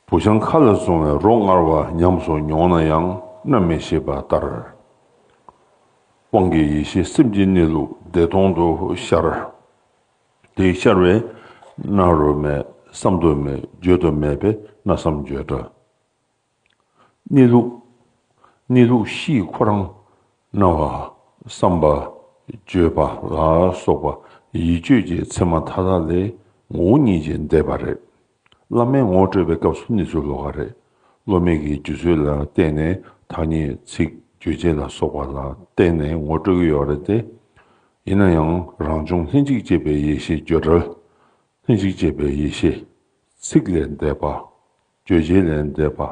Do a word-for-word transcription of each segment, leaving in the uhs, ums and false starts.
བུ་ཆུང་ཁ་ལ་བཟུང་བའི་རོ་མངར་བ་ཉམས་སུ་མྱོང་ན་ཡང་རྣམ་མི་ཤེས་པ་ལྟར། དབང་གི་ཡེ་ཤེས་སེམས་ཀྱི་གནས་ལུགས་བདེ་སྟོང་དུ་ཤར། དེ་ཤར་བས་སྣང་རུང་མེད། བསམ་དུ་མེད། བརྗོད་དུ་མེད་པས་སྣང་བསམ་བརྗོད་འདྲ། གནས་ལུགས། གནས་ལུགས་གཤིས་ཁོ་རང་སྣང་བ། བསམ་པ། བརྗོད་པ་ལ་སོགས་པ་ཡིད་དཔྱོད་ཀྱི་མཚན་མ་མཐའ་དག་ལས་ངོ་བོ་ཉིད་ཀྱིས་འདས་པ་རེད། བླ་མས་ངོ་སྤྲོད་པའི་སྐབས་སུ་གནས་ཚུལ་ལོགས་ཀ་རེད། སློབ་མའི་གི་རྒྱུད་ཚོད་ལ་བརྟེན་ནས་ཐ་སྙད་ཚིག་རྗོད་བྱེད་ལ་སོགས་པ་ལ་བརྟེན་ནས་ངོ་སྤྲོད་ཀྱི་ཡོད་རེད་དེ། ཡིན་ན་ཡང་རང་བྱུང་ལྷན་ཅིག་སྐྱེས་པའི་ཡེ་ཤེས་བརྗོད་བྲལ། ལྷན་ཅིག་སྐྱེས་པའི་ཡེ་ཤེས། ཚིག་ལས་འདས་པ། རྗོད་བྱེད་ལས་འདས་པ།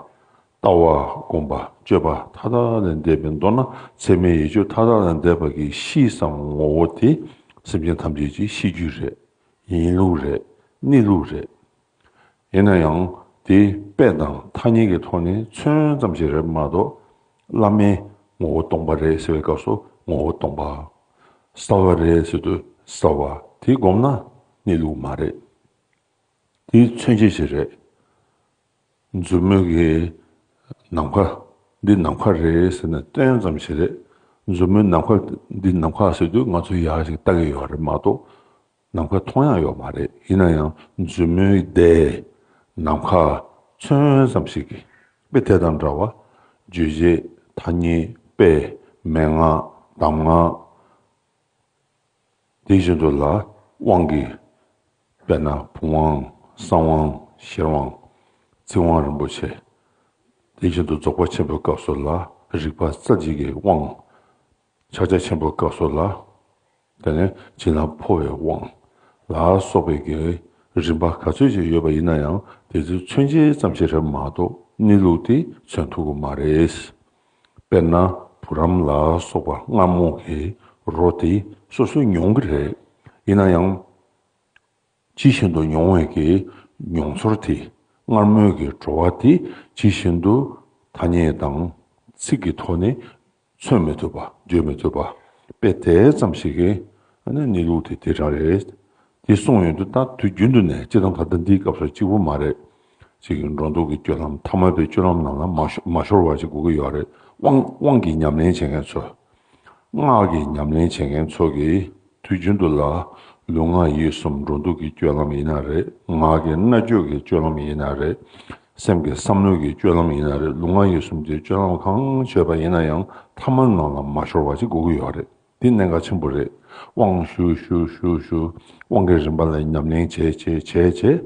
ལྟ་བ་སྒོམ་པ་སྤྱོད་པ་མཐའ་དག་ལས་འདས་པའི་མདོར་ན་ཚད་མའི་ཡིད་དཔྱོད་མཐའ་དག་ལས་འདས་པ་གི་གཤིས་སམ་ངོ་བོ་དེ་སེམས་ཅན་ཐམས་ཅད་ཀྱི་ཤེས་རྒྱུད་རེད། ཡིན་ལུགས་རེད། གནས་ལུགས་རེད། ཡིན་ན་ཡང་དེ་དཔེ་དང་ཐ་སྙད་ཀྱི་ཐོག་ནས་མཚོན་ཙམ་ཞིག་རེད་མ་གཏོགས། བླ་མས་ངོ་བོ་སྟོང་པ་རེད་ཟེར་བའི་སྐབས་སུ་ངོ་བོ་སྟོང་པ། གསལ་བ་རེད་ཟེར་དུས་གསལ་བ། དེ་བསྒོམས་ན་གནས་ལུགས་མ་རེད། དེ་མཚོན་བྱེད་ཞིག་རེད། མཛུབ་མོའི་གི་ནམ་མཁའ། འདི་ནམ་མཁའ་རེད་ཟེར་ནས་སྟོན་ཙམ་ཞིག་རེད། མཛུབ་མོའི་ནམ་མཁའ། འདི་ནམ་མཁའ་ཟེར་དུས་ང་ཚོ་ཡག་ཞིག་ལྟ་གི་ཡོད་རེད་མ་གཏོགས། ནམ་མཁའ་མཐོང་ཡག་ཡོད་མ་རེད། ཡིན་ན་ཡང་མཛུབ་མོའི་ཟླའི་ནམ་མཁའ་མཚོན་ཙམ་ཞིག་གིས་དཔེ་དེ་དང་འདྲ་བ། རྗོད་བྱེད་ཐ་སྙད་དཔེ་མན་ངག་གདམས་ངག་དེ་བཞིན་དུ་ལ་དབང་གི། དཔེར་ན་བུམ་དབང་། གསང་དབང་། ཤེར་དབང་། ཚིག་དབང་རིན་པོ་ཆེ། དེ་བཞིན་དུ་རྫོགས་པ་ཆེན་པོའི་སྐབས་སུ་ལ་རིག་པ་རྩ་འཇིག་གི་དབང་། ཕྱག་རྒྱ་ཆེན་པོའི་སྐབས་སུ་ལ། དེ་ནས་བྱིན་རླབས་འཕོ་བའི་དབང་། ལ་སོགས་པའི་གི་རིམ་པ་ག་ཚོད་ཅིག་ཡོད་པ་ཡིན་ན་ཡང་དེ་ཚོའི་མཚོན་བྱེད་ཙམ་ཞིག་རེད་མ་གཏོགས་གནས་ལུགས་དེ་མཚོན་ཐུབ་ཀྱི་མ་རེད། དཔེར་ན་བུ་རམ་ལ་སོགས་པ་མངར་མོ་གི་རོ་དེ་སོ་སོས་མྱོང་གི་རེད། ཡིན་ན་ཡང་། ཇི་བཞིན་དུ་མྱོང་བའི་གི་མྱོང་ཚོར་དེ། མངར་མོའི་གི་བྲོ་བ་དེ་ཇི་བཞིན་དུ་ཐ་སྙད་དང་ཚིག་གི་ཐོག་ནས་མཚོན་མི་ཐུབ་པ། བརྗོད་མི་ཐུབ་པ། དཔེ་དེ་ཙམ་ཞིག་གིས་ཨ་ནི་གནས་ལུགས་དེ་དེ་རང་རེད། དེ་གསུངས་ཡོང་དུས་ད་དུས་རྒྱུན་དུ་ནས་སྤྱིར་བཏང་ད་ལྟ་འདིའི་སྐབས་སུ་གཅིག་པུ་མ་རེད། ཅིག་གི་འགྲོ་འདུག་གི་སྤྱོད་ལམ། ཐ་མལ་པའི་སྤྱོད་ལམ་ནང་ལ་མ་ཤོ་མ་ཤོར་བ་ཅིག་དགོས་ཀྱི་ཡོད་རེད། དབང་དབང་གི་ཉམས་ལེན་བྱེད་མཁན་ཚོ། སྔགས་ཀྱི་ཉམས་ལེན་བྱེད་མཁན་ཚོ་གིས་དུས་རྒྱུན་དུ་ལ་ལུས་ངག་ཡིད་གསུམ། འགྲོ་འདུག་གི་སྤྱོད་ལམ་ཡིན་ན་རེད། ངག་གི་སྨྲ་བརྗོད་ཀྱི་སྤྱོད་ལམ་ཡིན་ན་རེད། སེམས་ཀྱི་བསམ་བློ་གི་སྤྱོད་ལམ་ཡིན་ན་རེད། ལུས་ངག་ཡིད་གསུམ་གྱི་སྤྱོད་ལམ་གང་བྱས་པ་ཡིན་ན་ཡང་ཐ་མལ་ནང་ལ་མ་ཤོར་བ་ཅིག་དགོས་ཀྱི་ཡོད་རེད། འདི་གནད་འགག་ཆེན་པོ་རེད། དབང་ཞུ་ཞུ་ཞུ་ཞུ། དབང་གི་རིམ་པ་ལ་ཉམས་ལེན་བྱས་བྱས་བྱས་བྱས།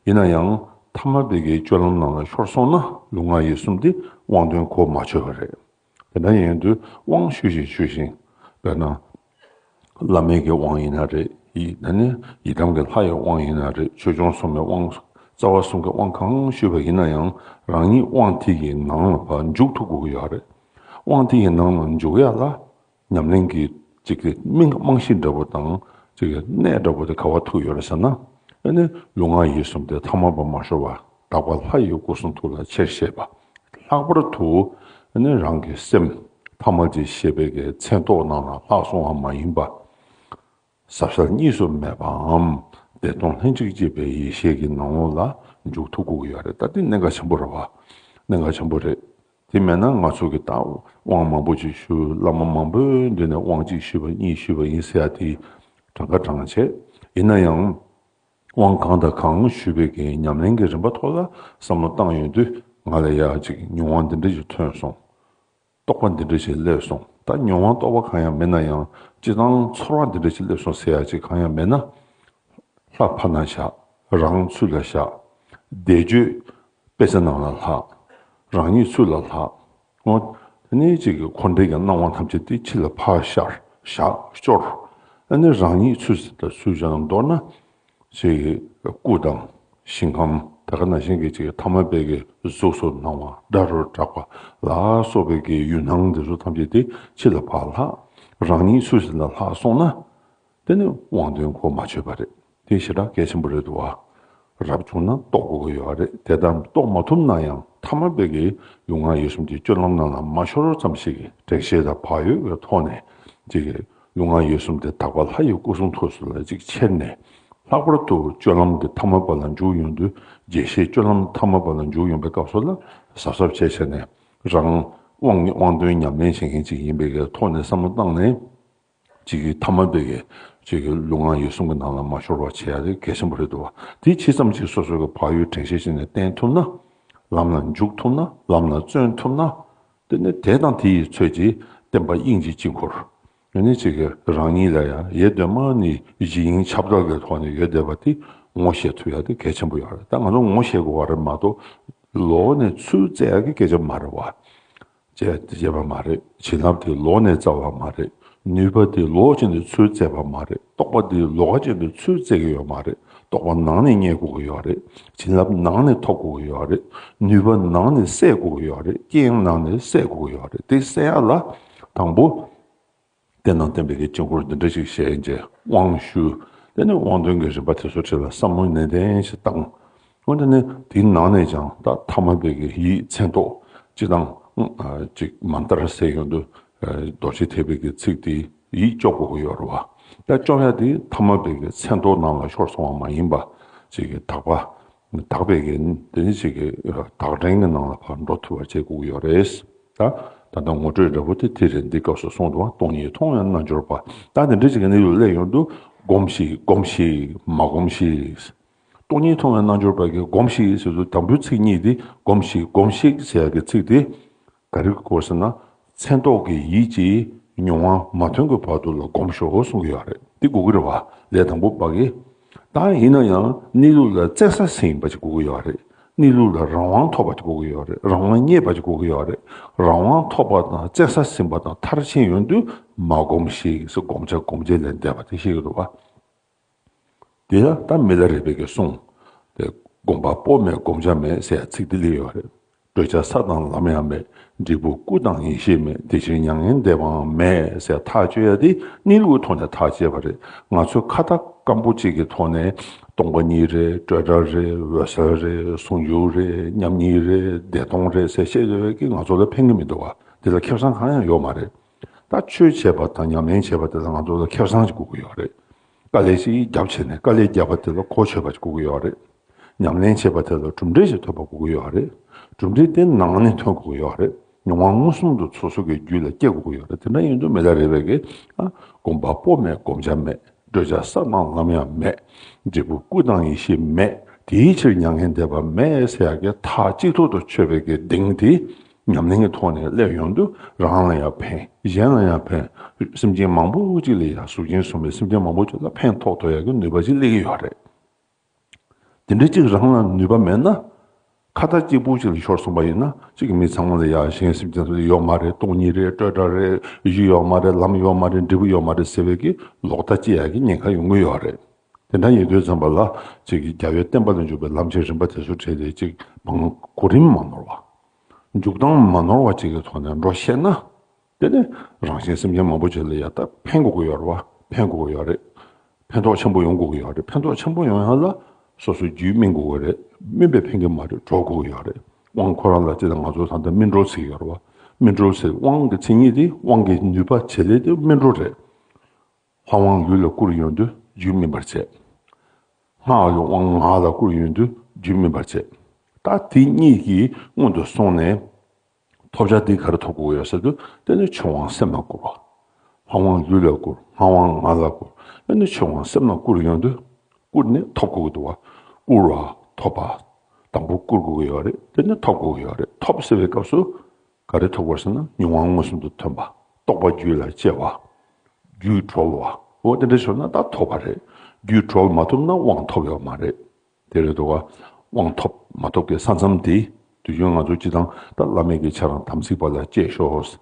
ཡིན་ན་ཡང་ཐ་མལ་པའི་གི་སྤྱོད་ལམ་ནང་ལ་ཤོར་སོང་ན་ལུས་ངག་ཡིད་གསུམ་དེ་དབང་དོན་གོ་མ་ཆོད་པ་རེད། དེ་འདྲ་ཡིན་དུས་དབང་ཞུ་བཞིན་ཞུ་བཞིན། དཔེར་ན། བླ་མའི་གི་དབང་ཡིན་ན་རེད། ཡི། ད་ནི་ཡི་དམ་གྱི་ལྷ་ཡི་དབང་ཡིན་ན་རེད། ཆོས་སྐྱོང་སྲུང་མའི་དབང་། རྩ་བ་གསུམ་གྱི་དབང་གང་ཞུས་པ་ཡིན་ན་ཡང་རང་ཉིད་དབང་དེ་ཡི་ནང་ལ་ཕར་འཇུག་ཐུབ་དགོས་ཀྱི་ཡོད་རེད། དབང་དེ་ཡི་ནང་ལ་འཇུག་ཡ་ལ་ཉམས་ལེན་གྱི་ཅིག་གི་རྨང་རྨང་གཞི་འདྲ་པོ་དང་ཅིག་གི་གནད་འདྲ་པོ་དེ་ག་པར་ཐུག་ཡོད་རེད་ཟེར་ན། ཨ་ནི་ལུས་ངག་ཡིད་གསུམ་དེ་ཐ་མལ་པ་མ་ཤོར་བ། དག་པ་ལྷ་ཡི་སྐུ་གསུང་ཐུགས་ལ་ཆེར་བཤད་པ། ལྷག་པར་དུ་ཨ་ནི་རང་གི་སེམས་ཐ་མལ་གྱི་ཤེས་པའི་གི་མཚན་རྟོག་ནང་ལ་ལྷག་སོང་བ་མ་ཡིན་པ། ཟབ་གསལ་གཉིས་སུ་མེད་པའམ་བདེ་སྟོང་ལྷན་ཅིག་སྐྱེས་པའི་ཡེ་ཤེས་ཀྱི་ནང་ལོགས་ལ་འཇུག་ཐུབ་དགོས་ཀྱི་ཡོད་རེད། ད་འདི་གནད་འགག་ཆེན་པོ་རེད་བ། གནད་འགག་ཆེན་པོ་རེད། དེ་མེད་ན་ང་ཚོ་གི་ད་དབང་མང་པོ་ཅིག་ཞུ། བླ་མ་མང་པོའི་མདུན་ནས་དབང་གཅིག་ཞུས་པ་གཉིས་ཞུས་པ་ཡིན་ཟེར་ཡ་དེ་གྲངས་ཀ་གྲངས་བྱས། ཡིན་ན་ཡང་དབང་གང་དང་གང་ཞུས་པའི་གི་ཉམས་ལེན་གྱི་རིམ་པ་ཐོག་ལ་བསམ་བློ་བཏང་ཡོང་དུས་ང་ལ་ཡ་ཅིག་མྱོང་བ་འདི་འདྲ་ཞིག་ཐོན་སོང་། རྟོགས་པ་འདི་འདྲ་ཞིག་སླེབས་སོང་། ད་མྱོང་བ་རྟོགས་པ་གང་ཡང་མེད་ན་ཡང་སྤྱིར་བཏང་ཚོར་བ་འདི་འདྲ་ཞིག་སླེབས་སོང་ཟེར་ཡ་ཅིག་གང་ཡང་མེད་ན། ལྷ་ཕར་ན་བཞག། རང་ཚུར་ལ་བཞག། བཟླས་བརྗོད་དཔེ་ཆ་ནང་ལ་ལྷག། རང་ཉིད་ཚུར་ལ་ལྷག། འོ། དེ་ནས་ཅིག་གི་འཁོར་འདས་ཀྱི་སྣང་བ་ཐམས་ཅད་དེ་ཕྱི་ལ་ཕར་ཤར་བཞག་སྐྱོར། ཨ་ནི་རང་ཉིད་ཚུར་ལ་ཚུར་བཞག་མདོར་ན། ཅིག་གི་སྐུ་དང་ཞིང་ཁམས་ད་ག་ནང་བཞིན་གྱི་ཅིག་གི་ཐ་མལ་པའི་གི་གཟུགས་སུ་སྣང་བ་སྒྲ་རུ་གྲགས་པ་ལ་སོགས་པའི་གི་ཡུལ་སྣང་འདི་ཚོ་ཐམས་ཅད་དེ་ཕྱི་ལ་ཕར་ལྷག། རང་ཉིད་ཚུར་ལ་ལྷག་སོང་ན། དེ་ནི་དབང་དོན་གོ་མ་ཆོད་པ་རེད། དེ་ཞེ་དྲག་གལ་ཆེན་པོ་རེད་འདུག་བ། རབ་བྱུང་ན་རྟོགས་དགོས་ཀྱི་ཡོད་རེད། དེ་ལྟར་རྟོགས་མ་ཐུབ་ན་ཡང་ཐ་མལ་པའི་གི་ལུས་ངག་ཡིད་གསུམ་གྱི་སྤྱོད་ལམ་ནང་ལ་མ་ཤོར་ཙམ་ཞིག་གི་དྲན་ཤེས་དང་བག་ཡོད་ཀྱི་ཐོག་ནས་ཅིག་གི་ལུས་ངག་ཡིད་གསུམ་དེ་དག་པ་ལྷ་ཡི་སྐུ་གསུང་ཐུགས་སུ་ལ་ཅིག་ཁྱེར་ནས་ ལྷག་པར་དུ་སྤྱོད་ལམ་གྱི་ཐ་མལ་པ་ལ་འཇུག་ཡོང་དུས། དགེ་བཤེས་སྤྱོད་ལམ་ཐ་མལ་པ་ལ་འཇུག་ཡོང་པའི་སྐབས་སུ་ལ་གཟབ་གཟབ་བྱས་བྱས་ནས། རང་དབང་དབང་དོན་ཉམས་ལེན་བྱེད་མཁན་ཅིག་ཡིན་པའི་གི་ཐོག་ནས་བསམ་བློ་བཏང་ནས། ཅིག་གི་ཐ་མལ་པའི་གི་ཅིག་གི་ལུས་ངག་ཡིད་གསུམ་གྱི་ནང་ལ་མ་ཤོར་བ་བྱེད་ཡ་དེ་གལ་ཆེན་པོ་རེད་འདུག་བ། དེ་ཇི་ཙམ་ཅིག་སོ་སོ་གི་བག་ཡོད་དྲན་ཤེས་བྱས་ནས་བསྟེན་ཐུབ་ན། ལམ་ལ་འཇུག་ཐུབ་ན། ལམ་ལ་བརྩོན་ཐུབ་ན། དེ་ནི་དེ་དང་དེ་ཡི་ཚོད་ཀྱིས་བསྟན་པ་དབྱིངས་ཀྱི་དཀྱིལ་འཁོར། ཡང་ན་ཅིག་གི་རང་ཉིད་ལ་ཡང་ཡེ་གདོད་མ་ནས་གཞི་དབྱིངས་ཁྱབ་བདག་གི་ཐོག་ནས་ཡོད་བསྡད་པ་དེ་ངོ་ཤེས་ཐུབ་ཡ་དེ་གལ་ཆེན་པོ་ཡོད་རེད། ད་ང་ཚོ་ངོ་ཤེས་དགོས་པ་རེད་མ་གཏོགས། ལོག་ནས་ཚུར་བཙལ་ཡ་གི་སྐད་ཆ་མ་རེད་བ། བྱས་བྱས་པ་མ་རེད། བྱིན་རླབས་དེ་ལོག་ནས་བཙལ་བ་མ་རེད། ནུས་པ་དེ་ལོག་ཅན་དུ་ཚུར་བཙལ་བ་མ་རེད། རྟོགས་པ་དེ་ལོགས་ཅན་དུ་ཚུར་བཙལ་གྱི་ཡོད་མ་རེད། རྟོགས་པ་ནང་ནས་རྙེད་དགོས་ཀྱི་ཡོད་རེད། བྱིན་རླབས་ནང་ནས་ཐོབ་དགོས་ཀྱི་ཡོད་རེད། ནུས་པ་ནང་ནས་སད་དགོས་ཀྱི་ཡོད་རེད། རྐྱེན་ནང་ནས་སད་དགོས་ཀྱི་ཡོད་རེད། དེ་སད་ཡ་ལ་དང་པོ། བསྟན་དང་བསྟན་པའི་གི་དཀྱིལ་འཁོར་འདི་འདྲ་ཞིག་བཞེངས་བྱས་དབང་ཞུ། དེ་ནས་དབང་དོན་གྱི་རིམ་པ་དེ་ཚོ་འཁྲིད་ལ་བསམ་བློ་ནན་ཏན་ཞིག་བཏང་། འོན་ཏེ་ནི་དེའི་ནང་ནས་ཀྱང་ད་ཐ་མལ་པའི་གི་ཡིད་མཚན་རྟོག་སྤྱི་དང་། ཨ་ཅིག་མན་ཏར་ཟེར་ཡོང་དུས། ཨ་རྡོ་རྗེ་ཐེག་པའི་གི་ཚིག་དེ་ཡིད་སྐྱོབ་དགོས་ཀྱི་ཡོད་རེད་བ། ད་སྐྱོབ་ཡ་དེ་ཐ་མལ་པའི་གི་མཚན་རྟོག་ནང་ལ་ཤོར་སོང་བ་མ་ཡིན་པ། ཅིག་གི་དག་པ། དག་པའི་གི་དེ་ནི་ཅིག་གི་དག་དྲན་གྱི་ནང་ལ་ཕར་འགྲོ་ཐུབ་པ་བྱེད་དགོས་ཀྱི་ཡོད་རེད། ད་ད་ལྟ་ངོ་སྤྲོད་འདྲ་པོ་དེ་དེ་རེད། འདི་སྐབས་སུ་གསུངས་འདུག་བ། སྟོང་ཉིད་མཐོང་བའི་རྣལ་འབྱོར་པ། ད་དེ་འདྲ་ཅིག་གི་གནས་ལུགས་སླེབས་ཡོང་དུས་སྒོམས་ཤིག་སྒོམས་ཤིག་མ་སྒོམས་ཤིག་སྟོང་ཉིད་མཐོང་བའི་རྣལ་འབྱོར་པ་གིས་སྒོམས་ཤིག་ཟེར་དུས་དང་པོའི་ཚིག་གཉིས་དེ་སྒོམས་ཤིག་སྒོམས་ཤིག་ཟེར་ཡ་གི་ཚིག་དེ། ག་རེ་གོ་ཟེར་ན། མཚན་རྟོག་གི་ཡིད་ཀྱིས་མྱོང་བ་མ་ཐོན་གྱི་བར་དུ་ལ་སྒོམ་ཤོག་གསུང་གི་ཡོད་རེད། འདི་གོ་གི་རེད་བ། ལས་དང་པོ་པ་གི། ད་ཡིན་ན་ཡང་གནས་ལུགས་ལ་བཙན་ས་ཟིན་པ་ཅིག་དགོས་ཀྱི་ཡོད་རེད། གནས་ལུགས་ལ་རང་དབང་ཐོབ་པ་ཅིག་དགོས་ཀྱི་ཡོད་རེད། རང་དབང་རྙེད་པ་ཅིག་དགོས་ཀྱི་ཡོད་རེད། རང་དབང་ཐོབ་པ་དང་བཙན་ས་ཟིན་པ་དང་མཐར་ཕྱིན་ཡོང་དུས་མ་སྒོམས་ཤིག་ཟེར་སྒོམ་བྱ་སྒོམ་བྱེད་ལས་འདས་པ་དེ་ཤེས་ཀྱི་འདུག་བ། དེ་ལ་ད་མི་ལ་རས་པའི་གི་གསུང་། དེ་སྒོམ་པ་པོ་མེད་སྒོམ་བྱ་མེད་ཟེར་ཡ་ཚིག་དེ་སླེབས་ཡོད་རེད། བགྲོད་བྱ་ས་དང་ལམ་ཡང་མེད། འབྲས་བུ་སྐུ་དང་ཡེ་ཤེས་མེད། དེ་ཕྱིར་མྱ་ངན་འདས་པའང་མེད་ཟེར་ཐག་གཅོད་ཡ་དེ་གནས་ལུགས་ཀྱི་ཐོག་ནས་ཐག་བཅད་པ་རེད། ང་ཚོས་ཁ་བརྡ་སྐམ་པོ་གཅིག་གི་ཐོག་ནས་སྟོང་པ་ཉིད་རེད། སྤྲོས་བྲལ་རེད། འོད་གསལ་རེད། ཟུང་འཇུག་རེད། མཉམ་ཉིད་རེད། བདེ་སྟོང་རེད་ཟེར་བཤད་ཡོད་པའི་གི་ང་ཚོ་ལ་ཕན་གི་མི་འདུག་བ། དེ་ལ་ཁེ་བཟང་གང་ཡང་ཡོད་མ་རེད། ད་ཆོས་བྱས་པ་དང་ཉམས་ལེན་བྱས་པ་དེ་ལ་ང་ཚོ་ལ་ཁེ་བཟང་ཅིག་དགོས་ཀྱི་ཡོད་རེད། དཀའ་ལས་ཤིག་རྒྱབ་བྱས་ནས་དཀའ་ལས་བརྒྱབ་པ་དེ་ལ་གོ་ཆོད་པ་ཅིག་དགོས་ཀྱི་ཡོད་རེད། ཉམས་ལེན་བྱས་པ་དེ་ལ་གྲུབ་འབྲས་ཤིག་ཐོབ་པ་དགོས་ཀྱི་ཡོད་རེད། གྲུབ་འབྲས་དེ་ནང་ནས་ཐོན་དགོས་ཀྱི་ཡོད་རེད། མྱོང་བ་མངོན་སུམ་དུ་སོ་སོ་གི་རྒྱུད་ལ་སྐྱེ་དགོས་ཀྱི་ཡོད་རེད། དེ་འདྲ་ཡིན་དུས་མི་ལ་རས་པའི་གི། ཨ། སྒོམ་པ་པོ་མེད་སྒོམ་བྱ་མེད། བགྲོད་བྱ་ས་དང་ལམ་ཡང་མེད། འབྲས་བུ་སྐུ་དང་ཡེ་ཤེས་མེད། དེའི་ཕྱིར་མྱ་ངན་འདས་པ་མེད་ཟེར་ཡ་གི་ཐག་གཅིག་ཐོག་ཏུ་ཆོད་པའི་གི་གདེང་དེ། ཉམས་ལེན་གྱི་ཐོག་ནས་སླེབས་ཡོང་དུས་རང་ལ་ཡང་ཕན། གཞན་ལ་ཡང་ཕན། སེམས་ཅན་མང་པོ་ཅིག་ལ་ཡང་གཟུགས་ཅན་གསུམ་པའི་སེམས་ཅན་མང་པོ་ཅིག་ལ་ཕན་ཐོགས་ཐུབ་ཡག་གི་ནུས་པ་ཅིག་སླེབས་ཀྱི་ཡོད་རེད། དེ་འདྲ་ཅིག་རང་ལ་ནུས་པ་མེད་ན། ཁ་བརྡ་གཅིག་པུ་ཅིག་ལ་ཤོར་སོང་པ་ཡིན་ན་ཅིག་མི་ཚང་མ་ལ་ཡང་གཞན་སེམས་ཅན་ཚོ་ཡོད་མ་རེད། སྟོང་ཉིད་རེད། སྤྲོས་བྲལ་རེད། གཞི་ཡོད་མ་རེད། ལམ་ཡོད་མ་རེད། འབྲས་བུ་ཡོད་མ་རེད་ཟེར་བའི་གི་ལོག་ལྟ་སྐྱེ་ཡག་གི་ཉེན་ཁ་ཡོང་གི་ཡོད་རེད། དེ་འདྲ་ཡིན་དུས་ཙམ་པ་ལ་ཅིག་གི་རྒྱལ་བའི་བསྟན་པ་ལ་འཇུག་པའི་ལམ་གྱི་རིམ་པ་དེ་ཚོ་བྲལ་ཏེ་ཅིག་མང་གོ་རིམ་མ་ནོར་བ། འཇུག་སྟངས་མ་ནོར་བ་ཅིག་གི་ཐོག་ནས་འགྲོ་ཤེས་ན། དེ་ནི་རང་གཞན་སེམས་ཅན་མང་པོ་ཅིག་ལ་ཡ་ད་ཕན་དགོས་ཀྱི་ཡོད་རེད་བ། ཕན་དགོས་ཀྱི་ཡོད་རེད། ཕན་ཐོགས་ཆེན་པོ་ཡོང་དགོས་ཀྱི་ཡོད་རེད། ཕན་ཐོགས་ཆེན་པོ་ཡོང་ཡ་ལ་སོ་སོའི་རྒྱུད་སྨིན་དགོས་ཀྱི་རེད། སྨིན་པས་ཕན་གྱི་མ་རེད། གྲོགས་དགོས་ཀྱི་ཡོད་རེད། དབང་ཁོ་རང་ལ་ཅི་ལ་ང་ཚོ་ད་ལྟ་སྨིན་གྲོལ་ཟེར་གྱི་ཡོད་རེད་བ། སྨིན་གྲོལ་ཟེར་དབང་གི་མཚན་ཉིད་དེ་དབང་གི་ནུས་པ་བྱེད་ལས་དེ་སྨིན་གྲོལ་རེད། ལྷ་དབང་ལུས་ལ་བསྐུར་ཡོང་དུས་རྒྱུད་སྨིན་པར་བྱེད། སྔགས་ཀྱི་དབང་ངག་ལ་བསྐུར་ཡོང་དུས་རྒྱུད་སྨིན་པར་བྱེད། ད་དེ་གཉིས་ཀྱིས་སྔོན་དུ་སོང་ནས། ཐོབ་བྱ་འདི་ག་རེ་ཐོབ་དགོས་ཡོད་ཟེར་དུས། དེ་ནི་ཆོས་དབང་སེམས་ལ་བསྐུར་བ། ལྷ་དབང་ལུས་ལ་བསྐུར། སྔགས་དབང་ངག་ལ་བསྐུར། དེ་ནི་ཆོས་དབང་སེམས་ལ་བསྐུར་ཡོང་དུས། བསྐུར་ནས་ཐོབ་དགོས་ཀྱི་འདུག་བ། བསྐུར་བ་ཐོབ་པ། དང་པོ་བསྐུར་དགོས་ཀྱི་ཡོད་རེད། དེ་ནི་ཐོབ་དགོས་ཀྱི་ཡོད་རེད། ཐོབ་ཟེར་བའི་སྐབས་སུ། ག་རེ་ཐོབ་དགོས་ཟེར་ན་མྱོང་བ་མངོན་སུམ་དུ་ཐོན་པ། རྟོགས་པ་རྒྱུད་ལ་སྐྱེ་བ། རྒྱུད་གྲོལ་བ། འོ་དེ་འདྲ་བྱུང་ན་ད་ཐོབ་པ་རེད། རྒྱུད་གྲོལ་མ་ཐུབ་ན་དབང་ཐོབ་ཡོད་མ་རེད། དེ་རེད་འདུག་བ། དབང་ཐོབ་མ་ཐོབ་ཀྱི་ས་མཚམས་དེ། དུས་རྒྱུན་ང་ཚོ་སྤྱི་བཏང་ད་བླ་མེད་ཀྱི་ཆ་རང་དམ་ཚིག་པ་ལ་གཅེས་ཤོག།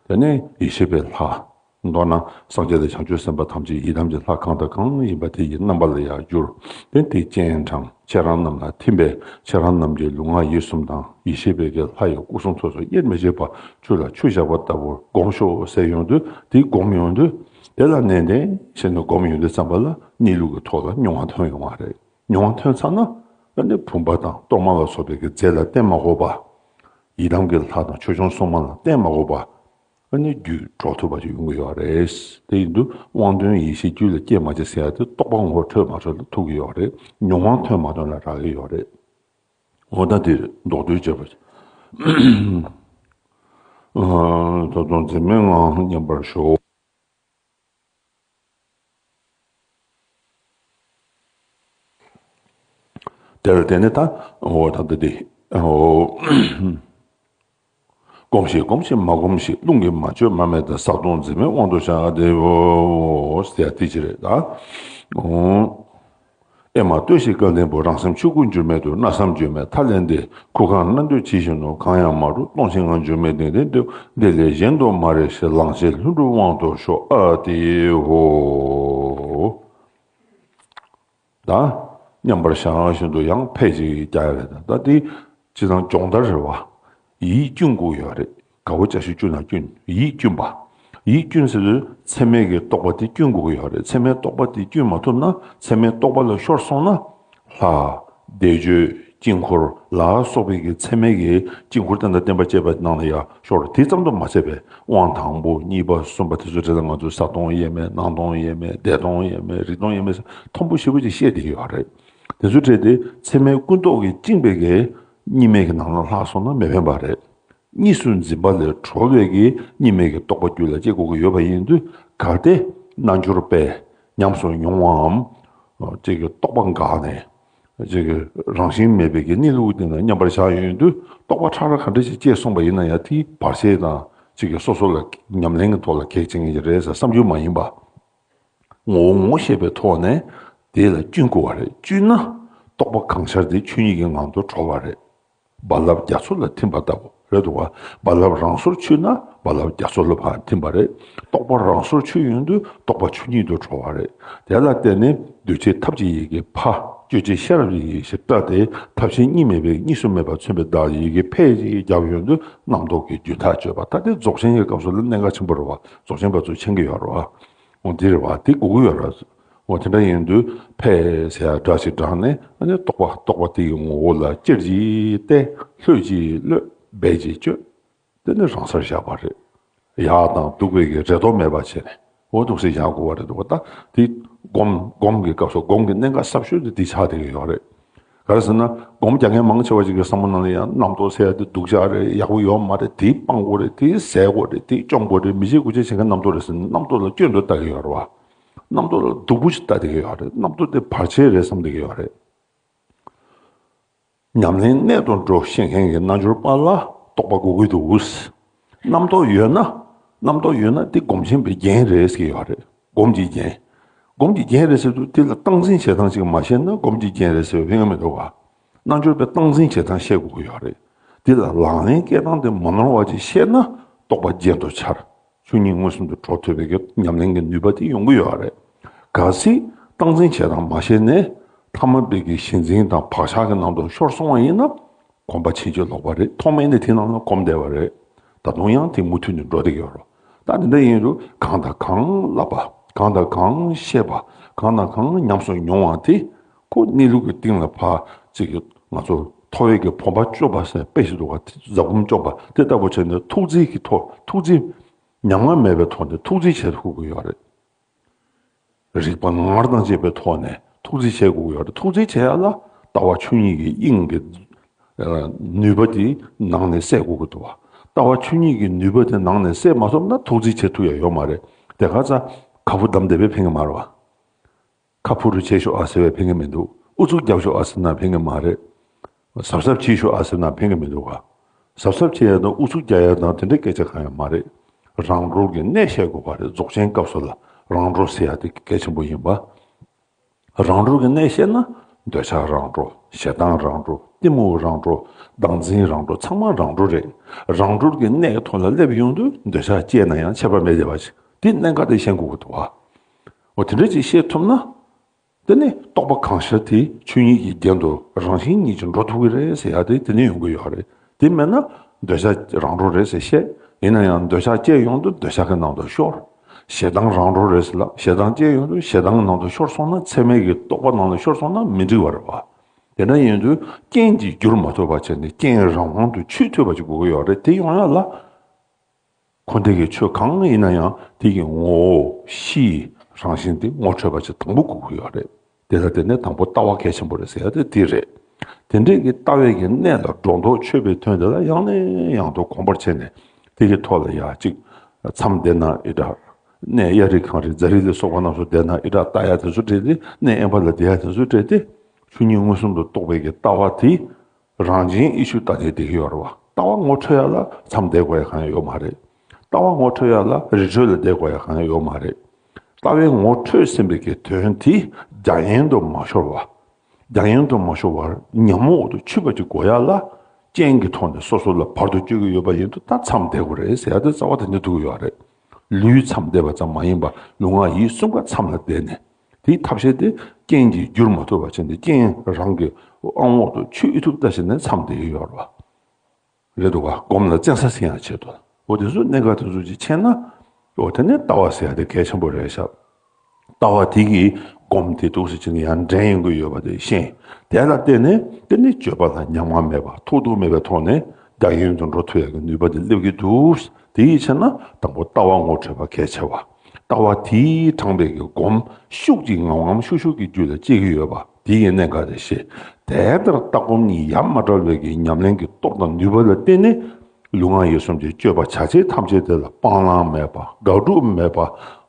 དེ་ནས་ཡེ་ཤེས་པའི་ལྷ། མདོར་ན་སངས་རྒྱས་དང་བྱང་ཆུབ་སེམས་དཔའ་ཐམས་ཅད་ཡི་དམ་གྱི་ལྷ་གང་དང་གང་ཡིན་པ་དེ་ཡི་རྣམ་པ་ལ་ཡར་གྱུར། དེ་དེ་སྤྱན་དྲངས། ཁྱེད་རང་རྣམས་ལ་ཐིམ་པས་ཁྱེད་རང་རྣམས་ཀྱི་ལུས་ངག་ཡིད་གསུམ་དང་ཡེ་ཤེས་པའི་གི་ལྷ་ཡི་སྐུ་གསུང་ཐུགས་སུ་དབྱེར་མི་ཕྱེད་པ་ཆུ་ལ་ཆུ་བཞག་པ་ལྟ་བུར་སྒོམ་ཤོག་ཟེར་ཡོང་དུས། དེ་སྒོམ་ཡོང་དུས། དེ་ལ་ནན་ཏན་བྱས་ནས་སྒོམ་ཡོང་དུས་ཙམ་པ་ལ་གནས་ལུགས་ཀྱི་ཐོག་ལ་མྱོང་བ་ཐོན་ཡོང་བ་རེད། མྱོང་བ་ཐོན་ཚར་ན། ཨ་ནི་བུམ་པ་དང་གཏོར་མ་ལ་སོགས་པའི་གི་རྫས་ལ་བརྟེན་མ་དགོས་པ། ཡི་དམ་གྱི་ལྷ་དང་ཆོས་སྐྱོང་སྲུང་མ་ལ་བརྟེན་མ་དགོས་པ། ཨ་ནི་རྒྱུད་འགྲོ་ཐུབ་པ་ཅིག་ཡོང་གི་ཡོད་རེད། དེ་ཡིན་དུས་དབང་དོན་ཡེ་ཤེས་རྒྱུད་ལ་སྐྱེས་མ་སྐྱེས་ཟེར་ཡ་དེ་རྟོགས་པ་ངོ་བོ་འཕྲོད་མ་འཕྲོད་ལ་ཐུག་གི་ཡོད་རེད། མྱོང་བ་འཕྲོད་མ་འཕྲོད་ལ་རག་གི་ཡོད་རེད། འོ་ད་དེ་རེད། མདོར་བསྡུས་བྱས་པ་ཅིག་ད་དུང་འཛིན་མེད་ངང་མཉམ་པར་ཞོག་དེ་ལ་བརྟེན་ནས་ད་འོ་ད་ལྟ་དེ་འོ་སྒོམས་ཤིག་སྒོམས་ཤིག་མ་སྒོམས་ཤིག་རླུང་གིས་མ་བསྐྱོད་མ་མེད་དང་། བསགས་སྟོང་འཛིན་མེད་དབང་དུ་བྱ། དེ་འོ་ཟེར་ཡ་དེ་ཅི་རེད་ད། འོ། ཨེ་མ་ལྟོས་ཤིག་སྐལ་ལྡན་པོ། རང་སེམས་ཆོས་སྐུ་འགྱུར་མེད་དུ། སྣང་བསམ་བརྗོད་མེད་མཐའ་ལས་འདས། ཁུ་ཁ་སྣ་འདོད་ཇི་བཞིན་ནོ། གང་ཡང་མ་གྲུབ་སྟོང་ཞིང་ངང་། འགྱུར་མེད་གདེང་ལྡན་དུ། འདི་ལས་གཞན་དུ་མ་རེ་ཞིག་ལང་ཞིང་ལྷུན་གྲུབ་དབང་དུ་ཤོག་ཨ་ཏི་ཧོ། ད་མཉམ་པར་བཞག་བཞིན་དུ་ཡང་ཕད་ཅིག་རྒྱག་ཡ་རེད། ད་ད་འདི་སྤྱིར་བཏང་སྦྱོང་བརྡར་རེད་བ། ཡིད་བསྐྱུན་དགོས་ཡོད་རེད། དགའ་བོ་ཅག་ཤོས་བསྐྱུན་ན་བསྐྱུན། ཡིད་བསྐྱུན་པ། ཡིད་བསྐྱུན་ཟེར་དུས་ཚད་མའི་གི་རྟོག་པ་དེ་བསྐྱུན་དགོས་ཀྱི་ཡོད་རེད། ཚད་མའི་རྟོག་པ་དེ་བསྐྱུན་མ་ཐུབ་ན། ཚད་མའི་རྟོག་པ་ལ་ཤོར་སོང་ན། ལྷ། བཟླས་བརྗོད། དཀྱིལ་འཁོར་ལ་སོགས་པའི་གི་ཚད་མའི་གི་དཀྱིལ་འཁོར་བསྟན་དང་བརྟེན་པ་བཅས་པ་ནང་ལ་ཡང་ཤོར། དེ་ཙམ་དུ་མ་ཚད་པའི་དབང་དང་པོ་གཉིས་པ་གསུམ་པ་དེ་ཚོ་རེད་ལ། ང་ཚོས་གསལ་སྟོང་དབྱེར་མེད། སྣང་སྟོང་དབྱེར་མེད། བདེ་སྟོང་དབྱེར་མེད། རིག་སྟོང་དབྱེར་མེད་ཟེར་མཐོན་པོ་ཞེ་པོ་ཅིག་བཤད་བསྡད་ཀྱི་ཡོད་རེད། དེ་ཚོའི་གྲས་དེ་ཚད་མའི་ཀུན་རྟོག་གིས་བཅིངས་པའི་གི་གཉིས་མེད་ཀྱི་ནང་ལ་ལྷག་སོང་ན་མི་ཕན་པ་རེད། གཉིས་སུ་འཛིན་པ་ལས་གྲོལ་བའི་གི་གཉིས་མེད་ཀྱི་རྟོགས་པ་རྒྱུད་ལ་སྐྱེ་དགོས་ཀྱི་ཡོད་པ་ཡིན་དུས། གལ་ཏེ་རྣལ་འབྱོར་པས་ཉམས་སུ་མྱོང་བའམ་ཅིག་གི་རྟོགས་པ་འགགས་ནས་ཅིག་གི་རང་བཞིན་མེད་པའི་གི་གནས་ལུགས་དེ་ལ་མཉམ་པར་བཞག་ཡོང་དུས། རྟོགས་པ་ཕྲ་རགས་ག་འདྲ་ཞིག་སྐྱེས་སོང་པ་ཡིན་ན་ཡང་། དེ་བར་ཆད་དང་ཅིག་གི་སོ་སོ་ལ་ཉམས་ལེན་གྱི་ཐོག་ལ་གེགས་བྱེད་མཁན་ཞིག་རེད་ཟེར་བསམ་རྒྱུ་མ་ཡིན་པ། ངོ་བོ་ངོ་ཤེས་པའི་ཐོག་ནས་དེ་ལ་བསྐྱུན་དགོས་པ་རེད། བསྐྱུན་ན་རྟོགས་པ་གང་ཤར་དེ་ཆོས་ཉིད་ཀྱི་ངང་དུ་གྲོལ་བ་རེད། རྦ་རླབས་རྒྱ་མཚོ་ལ་ཐིམ་པ་ལྟ་བུ་རེད་འདུག་བ། རྦ་རླབས་རང་སོར་ཆུད་ན་རྦ་རླབས་རྒྱ་མཚོ་ལ་ཕར་ཐིམ་པ་རེད། རྟོགས་པ་རང་སོར་ཆུད་ཡོང་དུས་རྟོགས་པ་ཆོས་ཉིད་དུ་གྲོལ་བ་རེད། དེ་ལ་བརྟེན་ནས་གདུལ་བྱའི་ཐབས་ཀྱི་ཡི་གེ་ཕ། སྤྱོད་བྱེད་ཤེས་རབ་ཀྱི་ཡེ་ཤེས་པྲ་སྟེ། ཐབས་ཤེས་གཉིས་མེད་པའི་གཉིས་སུ་མེད་པ་མཚོན་པའི་བརྡ་ཡི་གེ་ཕས་ཀྱིས་བརྒྱབ་ཡོང་དུས་རྣམ་རྟོག་གི་རྒྱུད་ཐག་གཅོད་པ། ད་དེ་རྫོགས་ཆེན་གྱི་སྐབས་སུ་ལ་གནད་འགག་ཆེན་པོ་རེད་བ། རྫོགས་ཆེན་པ་ཚོས་མཁྱེན་གྱི་ཡོད་རེད་བ། འོ་འདི་རེད་བ། དེ་དགོས་ཀྱི་ཡོད་རེད། འོ་དེ་འདྲ་ཡིན་དུས་ཕས་ཟེར་ཡ་སྒྲ་ཞིག་བགྲངས་ནས། ཨ་ནི་རྟོག་པ་རྟོག་པ་དེ་ཡི་ངོ་བོ་ལ་ཅེར་གྱིས་བལྟས། ལྷོད་ཀྱིས་གློད། འབད་ཀྱིས་དཔྱོད། དེ་ནི་རང་སར་བཞག་པ་རེད། ཡག་དང་སྡུག་པའི་གི་རེ་དོགས་མེད་པ་བྱས་ནས་འོ་འདུག་སེ་བཞག་དགོས་པ་རེད་འདུག་བ། ད་དེ་སྒོམ་སྒོམ་གྱི་སྐབས་སུ་སྒོམ་གྱི་གནད་འགག་ཟབ་ཤོས་དེ་དེ་ཆགས་བསྡད་ཀྱི་ཡོད་རེད། ག་རེ་ཟེར་ན། སྒོམ་རྒྱག་མཁན་མང་ཆེ་བ་ཅིག་གི་བསམ་བློ་ནང་ལ་ཡང་རྣམ་རྟོག་ཟེར་ཡ་དེ་སྡུག་ཅག་རེད། ཡག་པོ་ཡོད་མ་རེད། དེ་སྤང་དགོས་རེད། དེ་ཟད་དགོས་རེད། དེ་བཅོམ་དགོས་རེད། མི་བྱེད་དགུ་བྱེད་བྱེད་མཁན་རྣམ་རྟོག་རེད་ཟེར་ནས་རྣམ་རྟོག་ལ་སྐྱོན་དུ་ལྟ་གི་ཡོད་རེད་བ། རྣམ་རྟོག་ལ་སྡུག་པོ་ཞིག་ལྟ་བསྡད་ཀྱི་ཡོད་རེད། རྣམ་རྟོག་དེ་བར་ཆད་རེད་བསམ་བསྡད་ཀྱི་ཡོད་རེད། ཉམས་ལེན་གནད་དུ་འགྲོ་ཤེས་མཁན་གྱི་རྣལ་འབྱོར་པ་ལ་རྟོགས་པ་དགོས་ཀྱི་འདུག། རྣམ་རྟོག་ཡོད་ན། རྣམ་རྟོག་ཡོད་ན་དེ་སྒོམ་ཆེན་པོའི་རྒྱན་རེད་ཟེར་གྱི་ཡོད་རེད། སྒོམ་གྱི་རྒྱན། སྒོམ་གྱི་རྒྱན་རེད་ཟེར་དུས་དེ་ལ་སྟངས་འཛིན་བྱེད་སྟངས་ཅིག་མ་ཤེས་ན་སྒོམ་གྱི་རྒྱན་རེད་ཟེར་བའི་ཕན་གྱི་མི་འདུག་བ། རྣལ་འབྱོར་པས་སྟངས་འཛིན་བྱེད་སྟངས་ཤེས་དགོས་ཀྱི་ཡོད་རེད། དེ་ལ་ལག་ལེན་བཀལ་སྟངས་དེ་མ་ནོར་བ་ཅིག་ཤེས་ན་རྟོགས་པ་རྒྱན་དུ་འཆར། ཆོས་ཉིད་མངོན་སུམ་དུ་གྲོལ་ཐུབ་པའི་གི་ཉམས་ལེན་གྱི་ནུས་པ་དེ་ཡོང་གི་ཡོད་རེད། གལ་སྲིད་སྟངས་འཛིན་བྱེད་སྟངས་མ་ཤེས་ནས་ཐ་མལ་པའི་གི་གཞི་འཛིན་དང་བག་ཆགས་ཀྱི་ནང་དུ་ཤོར་སོང་བ་ཡིན་ན། གོམས་པ་ཕྱིན་ཅི་ལོག་པ་རེད། ཐོག་མེད་ནས་དེ་ནང་ལ་གོམས་བསྡད་པ་རེད། ད་དུང་ཡང་དེ་མུ་མཐུད་ནས་འགྲོ་བསྡད་ཀྱི་ཡོད་རེད། ད་དེ་འདྲ་ཡིན་དུས་གང་དང་གང་བསླབ་པ། གང་དང་གང་བཤད་པ། གང་དང་གང་ཉམས་སུ་མྱོང་བ་དེ་ཁོ་གནས་ལུགས་ཀྱི་སྟེང་ལ་ཕར་ཅིག་གི་ང་ཚོ་ཐོ་བས་ཀྱི་བུམ་པ་བཅོམ་པ་ཟེར་དཔེ་ཞིག་འདུག་ག། དེ་ཟབ་བུམ་བཅོམ་པ་དེ་ལྟ་བུ་བྱས་ནས་ཐུགས་རྗེ་གི་ཐོག་ཐུགས་རྗེ་ཉམས་ང་མེད་པའི་ཐོག་ནས་ཐུགས་རྗེ་བྱེད་ཐུབ་ཀྱི་ཡོད་རེད། རིག་པ་ངར་དང་བཅས་པའི་ཐོག་ནས་ཐུགས་རྗེ་བྱེད་དགོས་ཀྱི་ཡོད་རེད། ཐུགས་རྗེ་བྱེད་ཡ་ལ་ལྟ་བ་ཆོས་ཉིད་ཀྱི་དབྱིངས་ཀྱི་ནུས་པ་དེ་ནང་ནས་གསལ་དགོས་ཀྱི་འདུག་བ། ལྟ་བ་ཆོས་ཉིད་ཀྱི་ནུས་པ་དེ་ནང་ནས་གསལ་མ་ཐུབ་ན་ཐུགས་རྗེ་བྱེད་ཐུབ་ཡ་ཡོད་མ་རེད། དེ་ག་ཚ་ཁ་ཕུ་བསྡམས་བསྡད་པས་ཕན་གྱི་མ་རེད་བ། ཁ་ཕུ་རུ་བྱས་ཤོག་ཨ་ཟེར་བས་ཕན་གྱི་མི་འདུག། ཨུ་ཚུགས་རྒྱབ་ཤོག་ཨ་ཟེར་ན་ཕན་གྱི་མ་རེད། གཟབ་གཟབ་བྱས་ཤོག་ཨ་ཟེར་ན་ཕན་གྱི་མི་འདུག་ག། གཟབ་གཟབ་བྱེད་ཡ་དང་ཨུ་ཚུགས་རྒྱག་ཡ་དང་དེ་འདྲའི་སྐད་ཆ་གང་ཡང་མ་རེད། རང་གྲོལ་གྱི་གནད་བཤད་དགོས་པ་རེད། རྫོགས་ཆེན་སྐབས་སུ་ལ་རང་གྲོལ་ཟེར་ཡ་དེ་གལ་ཆེན་པོ་ཡིན་པ། རང་གྲོལ་གྱི་གནད་བཤད་ན་འདོད་ཆགས་རང་གྲོལ། ཞེ་སྡང་རང་གྲོལ། གཏི་མུག་རང་གྲོལ། བདག་འཛིན་རང་གྲོལ། ཚང་མ་རང་གྲོལ་རེད། རང་གྲོལ་གྱི་གནད་ཀྱི་ཐོག་ལ་སླེབས་ཡོང་དུས་འདོད་ཆགས་སྐྱེས་ན་ཡང་ཁྱད་པར་མེད་བསྡད་པ་ཞིག། དེ་གནད་འགག་དེ་ཤེས་དགོས་ཀྱི་འདུག་བ། འོ་དེ་འདྲ་ཅིག་ཤེས་ཐུབ་ན། དེ་ནི་རྟོགས་པ་གང་ཤར་དེ་ཆོས་ཉིད་ཀྱི་རྒྱན་དུ་རང་བཞིན་ཉིད་ཀྱིས་འགྲོ་ཐུབ་ཀྱི་རེད་ཟེར་ཡ་དེ་དེ་ནས་ཡོང་གི་ཡོད་རེད། དེ་མེད་ན་འདོད་ཆགས་རང་གྲོལ་རེད་ཟེར་བཤད། ཡིན་ན་ཡང་འདོད་ཆགས་སྐྱེས་ཡོང་དུས་འདོད་ཆགས་ཀྱི་ནང་དུ་ཤོར། ཞེ་སྡང་རང་གྲོལ་རེད་ཟེར་ལབ། ཞེ་སྡང་སྐྱེས་ཡོང་དུས་ཞེ་སྡང་གི་ནང་དུ་ཤོར་སོང་ན། ཚད་མའི་གི་རྟོགས་པ་ནང་ལ་ཤོར་སོང་ན་མི་འགྲིག་པ་རེད་བ། དེ་འདྲ་ཡིན་དུས་རྐྱེན་གྱིས་བསྒྱུར་མ་ཐུབ་པ་བྱས་ནས་རྐྱེན་རང་དབང་དུ་ཆུད་ཐུབ་པ་ཅིག་དགོས་ཀྱི་ཡོད་རེད། དེ་ཡོང་ཡ་ལ། འཁོར་འདས་ཀྱི་ཆོས་གང་ཡིན་ན་ཡང་དེ་གི་ངོ་བོ་གཤིས་རང་བཞིན་དེ་ངོ་འཕྲོད་པ་ཅིག་དང་པོ་དགོས་ཀྱི་ཡོད་རེད། དེ་ལ་བརྟེན་ནས་དང་པོ་ལྟ་བ་གལ་ཆེན་པོ་རེད་ཟེར་ཡ་དེ་དེ་རེད། དེ་འདྲའི་གི་ལྟ་བའི་གི་གནད་ལ་སྒྲོ་འདོགས་ཆོད་པའི་དོན་དེ་ལ་ཡང་ནས་ཡང་དུ་གོམས་པར་བྱས་ནས་དེ་གི་ཐོག་ལ་ཡ་གཅིག་མཚམས་བསྡད་ན་ཨི་འདྲ། གནས་གཡའ་རི་གངས་རི་རྫ་རི་ལ་སོགས་པ་རྣམས་སུ་བསྡད་ན་ཨི་འདྲ་ལྟ་ཡ་དེ་ཚོ་སྤྲད་དེ། གནས་དབེན་པ་ལ་བསྡད་ཡ་དེ་ཚོ་སྤྲད་དེ། ཆོས་ཉིད་མངོན་སུམ་དུ་རྟོགས་པའི་གི་ལྟ་བ་དེ། རང་བཞིན་ཨེ་ཤུ་ལྟ་ནས་བསྡད་ཀྱི་ཡོད་རེད་བ། ལྟ་བ་ངོ་འཕྲོད་ཡ་ལ་མཚམས་བསྡད་དགོས་ཡ་གང་ཡང་ཡོད་མ་རེད། ལྟ་བ་ངོ་འཕྲོད་ཡ་ལ་རི་ཁྲོད་ལ་བསྡད་དགོས་ཡ་གང་ཡང་ཡོད་མ་རེད། ལྟ་བའི་ངོ་འཕྲོད་ཟིན་པའི་གི་དོན་དེ་རྒྱ་ཡན་དུ་མ་ཤོར་བ། རྒྱ་ཡན་དུ་མ་ཤོར་བར་ཉམས་འོག་ཏུ་ཆུད་པ་ཅིག་དགོས་ཡ་ལ། རྐྱེན་གྱི་ཐོག་ནས་སོ་སོ་ལ་བར་དུ་གཅོད་ཀྱི་ཡོད་པ་ཡིན་དུས་ད་མཚམས་བསྡད་དགོས་རེད་ཟེར་ཡ་དེ་རྩ་བ་དེ་འདྲ་ཐུག་གི་ཡོད་རེད། ལུས་མཚམས་བསྡད་པ་ཙམ་མ་ཡིན་པར་ལུས་ངག་ཡིད་གསུམ་ཀ་མཚམས་ལ་བསྡད་ནས། དེའི་ཐབས་ཤེས་དེ་རྐྱེན་གྱིས་བསྒྱུར་མ་ཐུབ་པ་བྱས་ནས་རྐྱེན་རང་གི་དབང་འོག་ཏུ་ཆུད་ཐུབ་ལྟ་བྱས་ནས་མཚམས་བསྡད་ཀྱི་ཡོད་རེད་བ། རེད་འདུག་ག་སྒོམ་ལ་བཙན་ས་ཟིན་ཡང་ཆེད་དུ། འོ་དེ་ཚོ་གནད་འགག་དེ་ཚོ་ཅིག་ཕྱེ་ན། འོ་དེ་ནས་ལྟ་བ་ཟེར་ཡ་དེ་གལ་ཆེན་པོ་རེད་ཤག་ལྟ་བ་དེ་གིས་སྒོམ་དེ་འདུག་སེ་བྱས་ནས་ཡར་འདྲེན་ཡོང་གི་ཡོད་པ་དེ་ཤེས། དེ་ལ་བརྟེན་ནས་དེ་ནི་སྤྱོད་པ་ལ་ཉམས་ང་མེད་པ་ཐོགས་རྡུགས་མེད་པའི་ཐོག་ནས་རྒྱ་ཡན་དུ་འགྲོ་ཐུབ་ཡ་གི་ནུས་པ་དེ་སླེབས་ཀྱི་འདུག་དེའི་ཕྱིར་ན་དང་པོ་ལྟ་བ་ངོ་འཕྲོད་པ་གལ་ཆེ་བ། ལྟ་བ་དེས་དྲངས་པའི་གི་སྒོམ་ཤུགས་ཀྱིས་ངམ་ངམ་ཤུགས་ཤུགས་ཀྱིས་རྒྱུད་ལ་སྐྱེ་གི་ཡོད་པ་དེ་ཡི་གནད་འགག་དེ་ཤེས། དེ་ལྟར་ལྟ་སྒོམ་གཉིས་ཡ་མ་བྲལ་བའི་གི་ཉམས་ལེན་གྱི་སྟོབས་དང་ནུས་པ་ལ་བརྟེན་ནས། ལུས་ངག་ཡིད་གསུམ་གྱི་སྤྱོད་པ་བྱ་བྱེད་ཐམས་ཅད་དེ་ལ་སྤང་བླང་མེད་པ་དགག་སྒྲུབ་མེད་པ་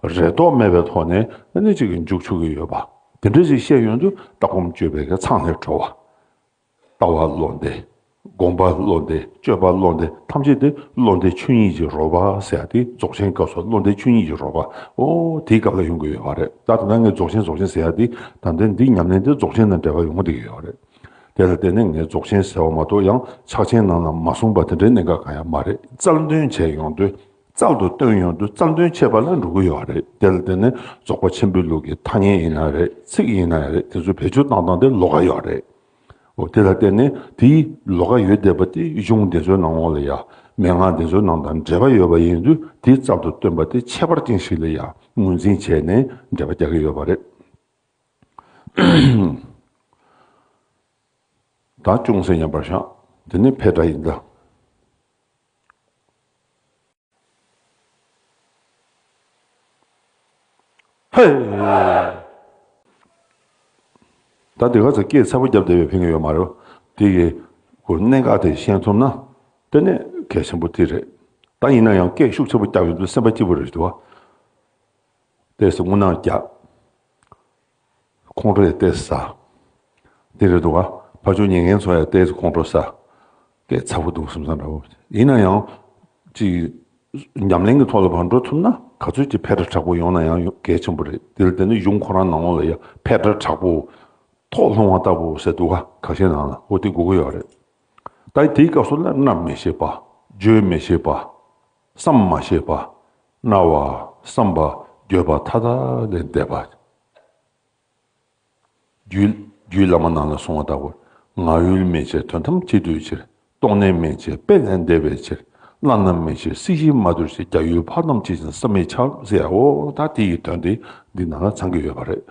རེ་དོགས་མེད་པའི་ཐོག་ནས་ཨ་ནི་གཅིག་གི་འཇུག་ཆོག་གི་ཡོད་པ། དེ་འདྲ་ཞིག་བཤད་ཡོང་དུས་ལྟ་སྒོམ་སྤྱོད་པའི་གི་མཚམས་ལས་གྲོལ་བ། ལྟ་བ་བློ་འདས། སྒོམ་པ་བློ་འདས། སྤྱོད་པ་བློ་འདས། ཐམས་ཅད་དེ་བློ་འདས་ཆོས་ཉིད་ཀྱི་རོལ་པ་ཟེར་ཡ་དེ་རྫོགས་ཆེན་སྐབས་སུ་བློ་འདས་ཆོས་ཉིད་ཀྱི་རོལ་པ། ཨོ་དེའི་སྐབས་ལ་ཡོང་གི་ཡོད་པ་རེད། ད་ད་ལྟ་ངས་རྫོགས་ཆེན་རྫོགས་ཆེན་ཟེར་ཡ་དེ་ད་ལྟ་འདི་ཉམས་ལེན་དེ་རྫོགས་ཆེན་དང་འབྲེལ་བ་ཡོང་གི་ཡོད་རེད། དེ་ལ་བརྟེན་ནས་ངས་རྫོགས་ཆེན་ཟེར་བ་མ་གཏོགས་ཡང་ཕྱག་ཆེན་ནང་ལ་མ་གསུངས་པ་དེ་འདྲའི་གནད་འགག་གང་ཡང་མ་རེད། རྩལ་འདོན་བྱས་ཡོང་དུས། རྩལ་དུ་བཏོན་ཡོང་དུས་རྩལ་འདོན་བྱེད་པ་ལ་འགྲོ་གི་ཡོད་རེད། དེ་ལ་བརྟེན་ནས་རྫོགས་པ་ཆེན་པོའི་ལུགས་ཀྱི་ཐ་སྙད་ཡིན་ན་རེད། ཚིག་ཡིན་ན་རེད། དེ་ཚོ་བེད་སྤྱོད་བཏང་སྟངས་དེ་ལོགས་ཀ་ཡོད་རེད། འོ་དེ་ལ་བརྟེན་ནས་དེའི་ལོགས་ཀ་ཡོད་བསྡད་པ་དེ་གཞུང་དེ་ཚོའི་ནང་ལོགས་ལ་ཡ་མན་ངག་དེ་ཚོའི་ནང་དང་འབྲེལ་བ་ཡོད་པ་ཡིན་དུས་དེའི་རྩལ་དུ་བཏོན་པ་དེ་ཁྱད་པར་ཅན་ཞིག་ལ་ཡ་ངོས་འཛིན་བྱས་ནས་འགྲེལ་པ་རྒྱག་གི་ཡོད་པ་རེད། ད་ཅུང་ཟད་ཉམས་པར་བཞག་དེ་ནི་འཕེལ་འགྲིབ་ཡིན་ད། ཧེ། ད་དེ་ག་ཚོད་སྐད་ཚ་པོ་བརྒྱབ་བསྡད་པའི་ཕན་གྱི་ཡོད་མ་རེད། དེ་གི་གོ་གནད་འགག་དེ་ཤེས་ཐུབ་ན་དེ་ནས་གལ་ཆེན་པོ་དེ་རེད། ད་ཡིན་ན་ཡང་སྐད་ཤུགས་ཆེ་པོ་བརྒྱབ་ཡོང་དུས་སེམས་པ་སྐྱིད་པོ་རེད་འདུག་བ། ཏོག་ཙམ་རྔུལ་ནག་རྒྱག་ཁོང་ཁྲོ་ཡང་ཏོག་ཙམ་ཟ། དེ་རེད་འདུག་ག་ཕར་ཕྱོགས་ཉན་མཁན་ཚོ་ཡང་ཏོག་ཙམ་ཁོང་ཁྲོ་ཟ། སྐད་ཚ་པོ་འདུག་བསམ་བསམ་འདྲ་བོ། ཡིན་ན་ཡང་། ཅིག་ཉམས་ལེན་གྱི་ཐོག་ལ་ཕར་འགྲོ་ཐུབ་ན་ག་ཚོད་ཅིག་འཕེལ་འགྲིབ་དྲག་པོ་ཡོང་ན་ཡང་གལ་ཆེན་པོ་རེད། དེ་ལ་བརྟེན་ནས་གཞུང་ཁོ་རང་ནང་ལོགས་ལ་ཡང་འཕེལ་འགྲིབ་དྲག་པོ། ཐོག་ལྷུང་བ་ལྟ་བུ་ཟེར་འདུག་ག་ཁ་ཤས་ནང་ལ་འོ་དེ་དགོས་ཀྱི་ཡོད་རེད། ད་དེའི་སྐབས་སུ་ལ་རྣམ་མི་ཤེས་པ། བརྗོད་མི་ཤེས་པ། བསམ་མ་ཤེས་པ། རྣ་བ། བསམ་པ། འགྱོད་པ་མཐའ་དག་ལས་འདས་པ། རྒྱུད་རྒྱུད་བླ་མ་ནང་ལ་གསུངས་པ་ལྟ་བུར། ངག་ཡུལ་མེད་ཕྱིར་དོན་ཐམས་ཅད་འདུས་ཕྱིར། རྟོག་གནས་མེད་ཕྱིར་དཔེ་ལས་འདས་པའི་ཕྱིར། བླ་ན་མེད་ཕྱིར་སྲིད་ཞིའི་མ་དུར་ཕྱིར། རྒྱ་ཡུལ་འཕགས་ལམ་ཇི་བཞིན་བསམ་མི་ཁྱབ་ཟེར་ཡ་འོ་ད་དེ་ཡི་དོན་དེ་འདི་ནང་ལ་ཚང་གི་ཡོད་པ་རེད།